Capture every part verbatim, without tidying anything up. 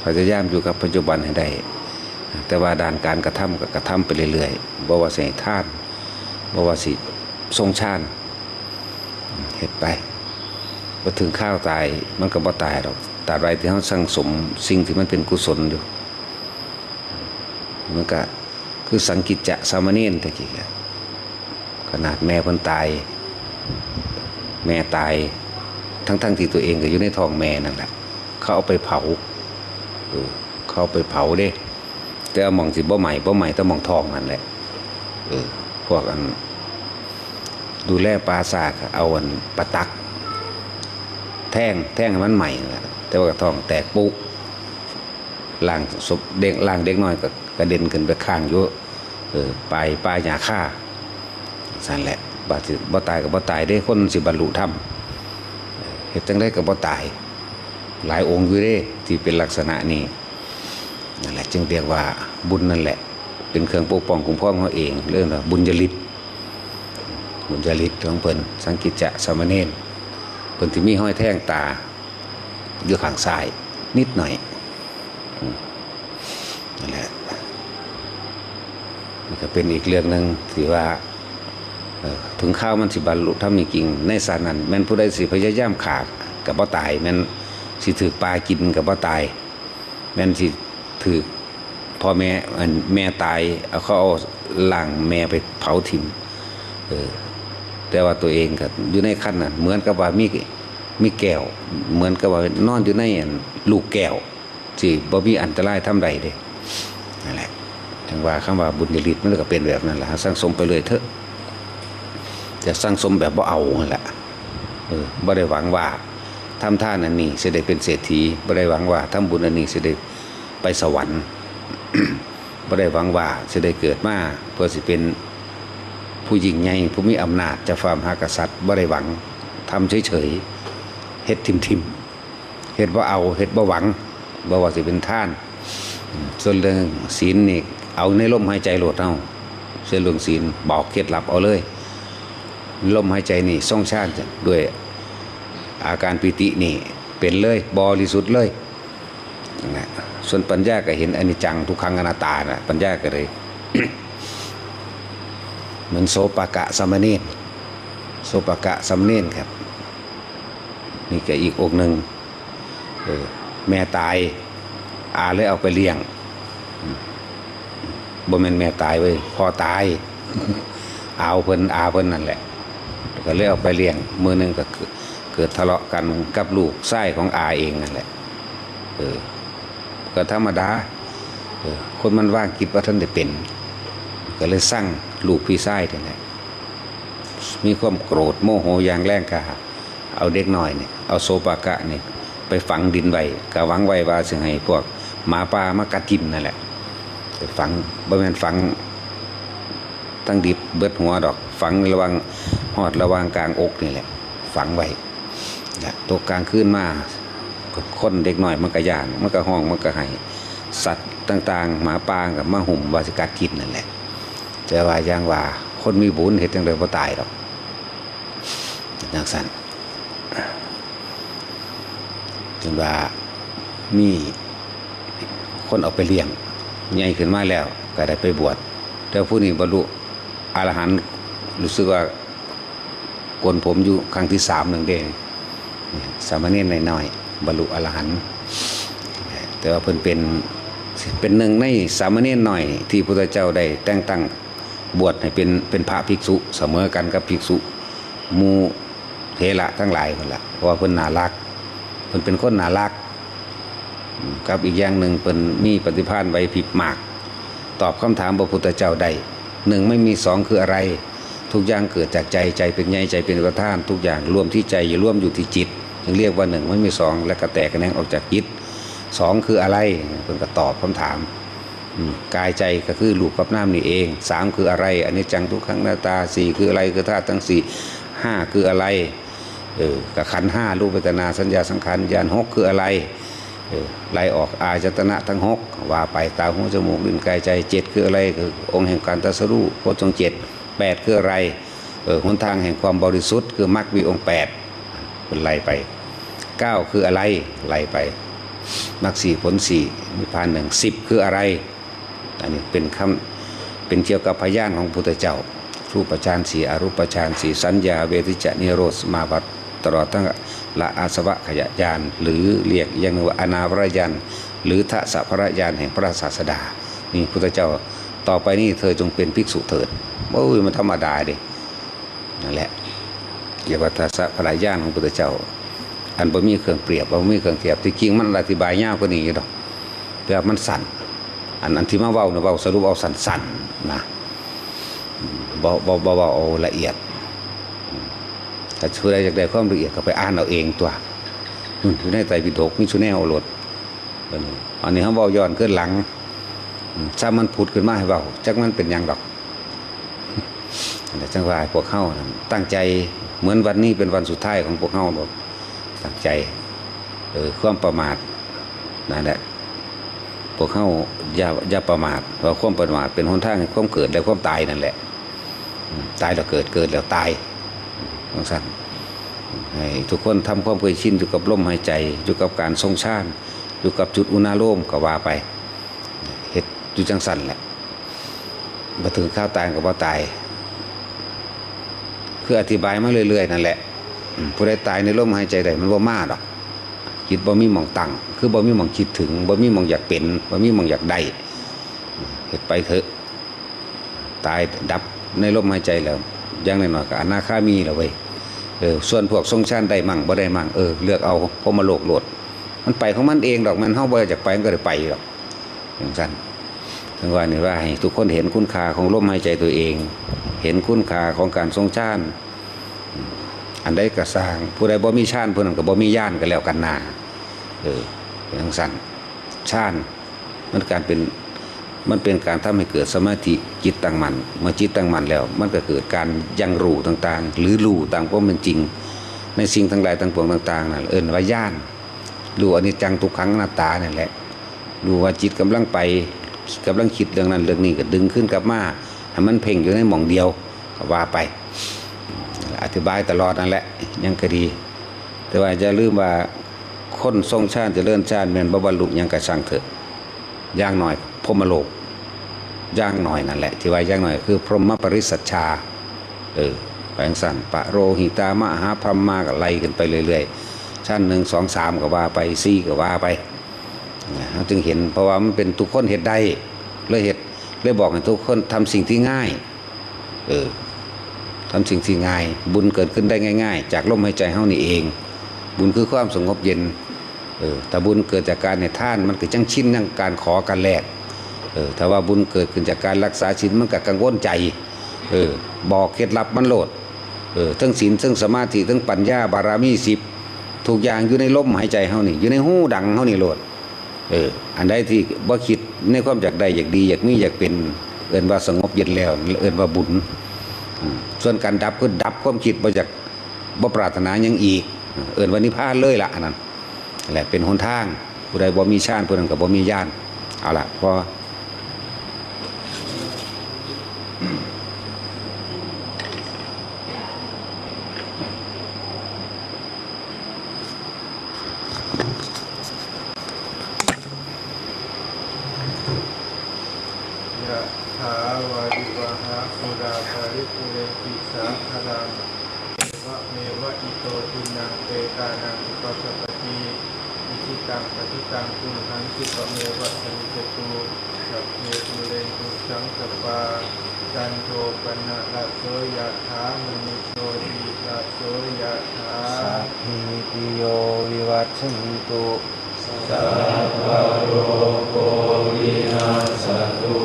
พยายามอยู่กับปัจจุบันให้ได้ แต่ว่าด้านการกระทำก็กระทำไปเรื่อยๆ บ่ว่าสิให้ทาน บ่ว่าสิทรงฌาน เฮ็ดไป บ่ถึงคราวตาย มันก็บ่ตายดอก ตราบใดที่เฮาสั่งสมสิ่งที่มันเป็นกุศลอยู่ มันก็คือสังกิจจะสามเณรตะกี้อะ ขนาดแม่เพิ่นตาย แม่ตาย ทั้งๆที่ตัวเองก็อยู่ในท้องแม่นั่นแหละ เขาเอาไปเผา เออ เขาเอาไปเผาเด้ แต่หม่องสิบ่ไหม้ บ่ไหม้แต่หม่องท้องนั่นแหละ เออ พวกอัน ดูแลป่าช้าก็เอาอันประตัก แทง แทงให้มันไหม้นั่นแหละ แต่ว่าท้องแตกปุ๊ ร่างศพเด็ก ร่างเด็กน้อยก็กระเด็นขึ้นไปค้างอยู่ เออ ปลาย ปลายหญ้าคา ซั่นแหละ บาดสิบ่ตายก็บ่ตายเด้ คนสิบรรลุธรรม เออ เฮ็ดจั่งใดก็บ่ตาย หลายองค์อยู่เด้ ที่เป็นลักษณะนี้ นั่นแหละ จึงเรียกว่าบุญนั่นแหละ เป็นเครื่องปกป้องคุ้มครองเฮาเอง เรียกว่าบุญญาฤทธิ์ บุญญาฤทธิ์ของเพิ่น สังกิจจะสามเณร เพิ่นสิมีฮอยแทงตา อยู่ข้างซ้าย นิดหน่อย อืม นั่นแหละ มันก็เป็นอีกเรื่องหนึ่งที่ว่า เอ่อ ถึงคราวมันสิบรรลุธรรมจริงๆ ในชาตินั้น แม่นผู้ใดสิพยายามฆ่าก็บ่ตาย แม่นสิถืกปลากินก็บ่ตาย แม่นสิถืกพ่อแม่ อันแม่ตาย เอา เขาเอาร่างแม่ไปเผาถิ่ม เออ แต่ว่าตัวเองก็อยู่ในคันนั้น เหมือนกับว่ามี มีแก้ว เหมือนกับว่านอนอยู่ในอันลูกแก้ว สิบ่มีอันตรายทำใดเด้ นั่นแหละ จั่งว่าคำว่าบุญญาฤทธิ์มันก็เป็นแบบนั้นล่ะ สั่งสมไปเลยเถอะ จะสั่งสมแบบบ่เอานั่นแหละ เออ บ่ได้หวังว่าทำทานอันนี้สิได้เป็นเศรษฐี บ่ได้หวังว่าทำบุญอันนี้สิได้ไปสวรรค์ บ่ได้หวังว่าสิได้เกิดมาเพื่อสิเป็นผู้ยิ่งใหญ่ ผู้มีอำนาจ เจ้าฟ้ามหากษัตริย์ บ่ได้หวัง ทำเฉยๆ เฮ็ดทิ่มๆ เฮ็ดบ่เอา เฮ็ดบ่หวัง บ่ว่าสิเป็นทาน ส่วนเรื่องศีลนี่ เอาในลมหายใจโลดเฮา ส่วนเรื่องศีลบอกเคล็ดลับเอาเลย ลมหายใจนี่ทรงฌานด้วยอาการปีตินี่เป็นเลย บริสุทธิ์เลยนะ ส่วนปัญญาก็เห็นอนิจจังทุกขังอนัตตานะ ปัญญาก็เลย เหมือนโสปกะสามเณร โสปกะสามเณรครับ นี่ก็อีกองค์หนึ่ง เออ แม่ตาย อาเลยเอาไปเลี้ยง อืม บ่แม่นแม่ตายเว้ย พ่อตาย อาวเพิ่น อาเพิ่นนั่นแหละ ก็เลยเอาไปเลี้ยง มื้อหนึ่งก็เกิด เกิดทะเลาะกันกับลูกชายของอาเองนั่นแหละ เออ ก็ธรรมดา เออ คนมันวางจิตบ่ทันได้เป็น ก็เลยซังลูกพี่ชายนี่แหละ มีความโกรธโมโหอย่างแรงกล้า เอาเด็กน้อยนี่ เอาโสปกะนี่ ไปฝังดินไว้ ก็หวังไว้ว่าสิให้พวกหมาป่ามากัดกินนั่นแหละ ไปฝัง บ่แม่นฝังทั้งดิบเบิดหัวดอก ฝังระหว่าง ฮอดระหว่างกลางอกนี่แหละ ฝังไว้ นะ ตกกลางคืนมา คนเด็กน้อยมันก็ย้าน มันก็ฮ้อง มันก็ไห้ สัตว์ต่างๆ หมาป่าก็มาหุ้มว่าสิกัดกินนั่นแหละ แต่ว่าอย่างว่า คนมีบุญเฮ็ดจั่งใดบ่ตายดอก จั่งซั้น จนว่ามีคนเอาไปเลี้ยง ใหญ่ขึ้นมาแล้วก็ได้ไปบวช แต่ผู้นี้บรรลุอรหันต์ รู้สึกว่าโกนผมอยู่ครั้งที่สามหนึ่งเด้ สามเณรน้อยๆ บรรลุอรหันต์ แต่ว่าเพิ่นเป็น เป็นหนึ่งในสามเณรน้อยที่พุทธเจ้าได้แต่งตั้งบวชให้เป็น เป็นพระภิกษุ เสมอกันกับภิกษุหมู่เถระทั้งหลายนั่นแหละ เพราะว่าเพิ่นน่ารัก เพิ่นเป็นคนน่ารัก อืม กับอีกอย่างหนึ่งเพิ่นมีปฏิภาณไหวพริบมาก ตอบคำถามพระพุทธเจ้าได้ หนึ่งไม่มี สองคืออะไร ทุกอย่างเกิดจากใจ ใจเป็นใหญ่ ใจเป็นประธาน ทุกอย่างรวมที่ใจ อย่ารวมอยู่ที่จิต จึงเรียกว่าหนึ่งไม่มีสอง และกระแตกแขนงออกจากจิต สองคืออะไร เพิ่นก็ตอบคำถาม อืม กายใจก็คือรูปกับนามนี่เอง สามคืออะไร อนิจจังทุกขังอนัตตา สี่คืออะไร คือธาตุทั้งสี่ ห้าคืออะไร เออ กับขันธ์ห้า รูปเวทนาสัญญาสังขารวิญญาณ หกคืออะไร เออ ไล่ออกอายตนะทั้งหก ว่าไป ตาหูจมูกลิ้นกายใจ เจ็ดคืออะไร คือองค์แห่งการตรัสรู้ โพชฌงค์เจ็ด แปดคืออะไร เออ หนทางแห่งความบริสุทธิ์ คือมรรคมีองค์แปด เป็นไล่ไป เก้าคืออะไร ไล่ไป มรรคสี่ผลสี่นิพพานหนึ่ง สิบคืออะไร อันนี้เป็นคำเป็นเกี่ยวกับพยานของพุทธเจ้า รูปฌานสี่ อรูปฌานสี่ สัญญา เวทยิจจะ นิโรธ สมาบัติ ตลอดทั้งละอาสวะขยะญาณ หรือเรียกอีกอย่างหนึ่งว่าอนาวรญาณ หรือทศพลญาณแห่งพระศาสดา นี่พุทธเจ้า ต่อไปนี้เธอจงเป็นภิกษุเถิด โอ้ย มันธรรมดาเด้ นั่นแหละ เรียกว่าทศพลญาณของพุทธเจ้า อันบ่มีเครื่องเปรียบ บ่มีเครื่องเทียบ ที่จริงมันอธิบายยาวกว่านี้อยู่ดอก แต่มันสั้น อัน อันที่มาเว้าเนี่ย เว้าสรุปเอาสั้นๆ นะ บ่ บ่ บ่เว้าเอาละเอียด ถ้าผู้ใดอยากได้ความละเอียดก็ไปอ่านเอาเองตัว อยู่ในไตรปิฎกมีสุแนวโลด อันนี้ อันนี้เฮาเว้าย้อนคืนหลัง ซ้ำมันผุดขึ้นมาให้เว้า จักมันเป็นหยังดอก แต่จังว่าให้พวกเฮานั่นตั้งใจ เหมือนวันนี้เป็นวันสุดท้ายของพวกเฮาโลด ตั้งใจ เออ ความประมาท นั่นแหละ พวกเฮาอย่า อย่าประมาท เพราะความประมาทเป็นหนทางแห่งความเกิดและความตายนั่นแหละ อืม ตายแล้วเกิด เกิดแล้วตาย จังซั่น ให้ทุกคนทำความเคยชินอยู่กับลมหายใจ อยู่กับการทรงฌาน อยู่กับจุดอุณาโลมก็ว่าไป เฮ็ดอยู่จังซั่นแหละ บ่ถึงคราวตายก็บ่ตาย คืออธิบายมาเรื่อยๆ นั่นแหละ อืม ผู้ใดตายในลมหายใจใดมันบ่มาดอก จิตบ่มีหม่องตั้ง คือบ่มีหม่องคิดถึง บ่มีหม่องอยากเป็น บ่มีหม่องอยากได้ เฮ็ดไปเถอะ ตายดับในลมหายใจแล้ว อย่างน้อยๆ ก็อนาคามีแล้วเว้ย เออ ส่วนพวกทรงฌานได้มั่งบ่ได้มั่ง เออ เลือกเอาพรหมโลกโลด มันไปของมันเองดอก แม่นเฮาบ่อยากไปมันก็ได้ไปดอก จังซั่น ถึงว่านี่ว่าให้ทุกคนเห็นคุณค่าของลมหายใจตัวเอง เห็นคุณค่าของการทรงฌาน อันใดก็ซ่าง ผู้ใดบ่มีฌาน ผู้นั้นก็บ่มีญาณก็แล้วกันนา เออ เป็นจังซั่น ฌาน มันการเป็น มันเป็นการทำให้เกิดสมาธิ จิตตั้งมั่น เมื่อจิตตั้งมั่นแล้ว มันก็เกิดการยังรู้ต่างๆ หรือรู้ตามความเป็นจริง ในสิ่งทั้งหลายทั้งปวงต่างๆ นั่น เอิ้นว่าญาณ รู้อนิจจังทุกขังอนัตตานั่นแหละ รู้ว่าจิตกำลังไป กำลังคิดเรื่องนั้นเรื่องนี้ก็ดึงคืนกลับมา ให้มันเพ่งอยู่ในหม่องเดียว ก็ว่าไป อธิบายตลอดนั่นแหละ ยังก็ดี แต่ว่าอย่าลืมว่าคนทรงฌานเจริญฌานแม่นบ่บรรลุหยังก็ช่างเถอะ อย่างน้อยพรหมโลก อย่างน้อยนั่นแหละ ที่ว่าอย่างน้อยคือพรหมปริสัชฌา เออ ไปจังซั่น ปะโรหิตา มหาพรหมาก็ไล่ขึ้นไปเรื่อยๆ ชั้นหนึ่ง สอง สาม ก็ว่าไป สี่ ก็ว่าไป นะ เราจึงเห็น เพราะว่ามันเป็นทุกคนเฮ็ดได้ เลยเฮ็ด เลยบอกให้ทุกคนทำสิ่งที่ง่าย เออ ทำสิ่งที่ง่าย บุญเกิดขึ้นได้ง่ายๆ จากลมหายใจเฮานี่เอง บุญคือความสงบเย็น เออ ถ้าบุญเกิดจากการให้ทาน มันก็จังชิน จังการขอการแลก เออ ถ้าว่าบุญเกิดขึ้นจากการรักษาศีล มันก็กังวลใจ เออ บอกเคล็ดลับมันโลด เออ ทั้งศีล ทั้งสมาธิ ทั้งปัญญา บารมีสิบ ทุกอย่างอยู่ในลมหายใจเฮานี่ อยู่ในฮูดังเฮานี่โลด เออ อันใดที่บ่คิดในความอยากได้ อยากดี อยากมี อยากเป็น เอิ้นว่าสงบเย็นแล้ว เอิ้นว่าบุญ อืม ส่วนการดับคือดับความคิด บ่อยาก บ่ปรารถนาหยังอีก เอิ้นว่านิพพานเลยล่ะ อันนั้นแหละเป็นหนทาง ผู้ใดบ่มีฌาน ผู้นั้นก็บ่มีญาณ เอาล่ะ พอ Yathā vārivahā pūrā paripūrenti sāgaraṃ, evameva ito dinnaṃ petānaṃ upakappati. Icchitaṃ patthitaṃ tumhaṃ khippameva samijjhatu, sabbe pūrentu saṅkappā, cando paṇṇaraso yathā, maṇi jotiraso yathā. Sabbītiyo vivajjantu, sabbarogo vinassatu,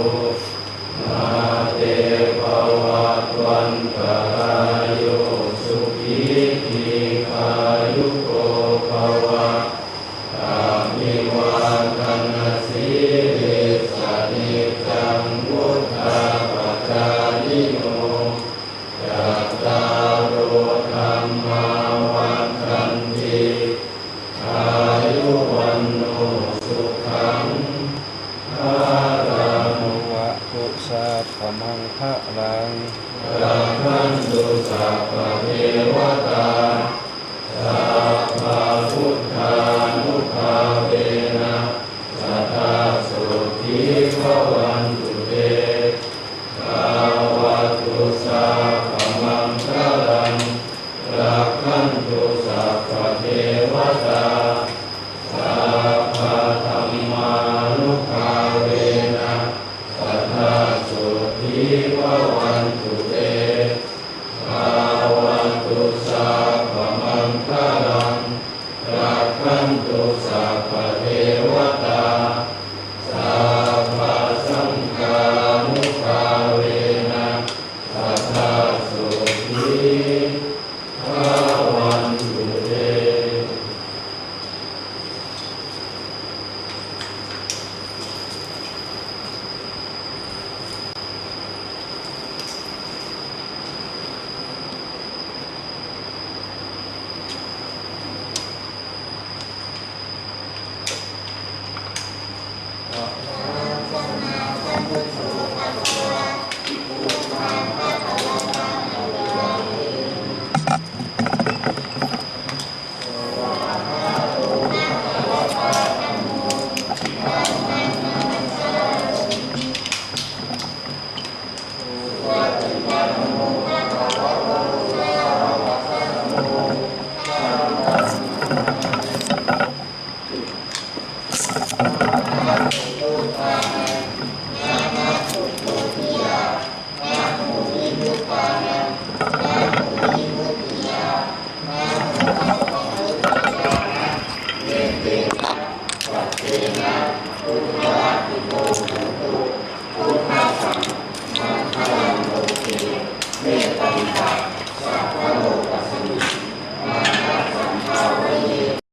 mā te bhavatvantarāyo, sukhī dīghāyuko bhava. Abhivādanasīlissa niccaṃ vuḍḍhāpacāyino, cattāro dhammā vaḍḍhanti, āyu vaṇṇo sukhaṃ balaṃ. Sabbadevatā sabbasaṅghānubhāvena sadā sotthī bhavantu te.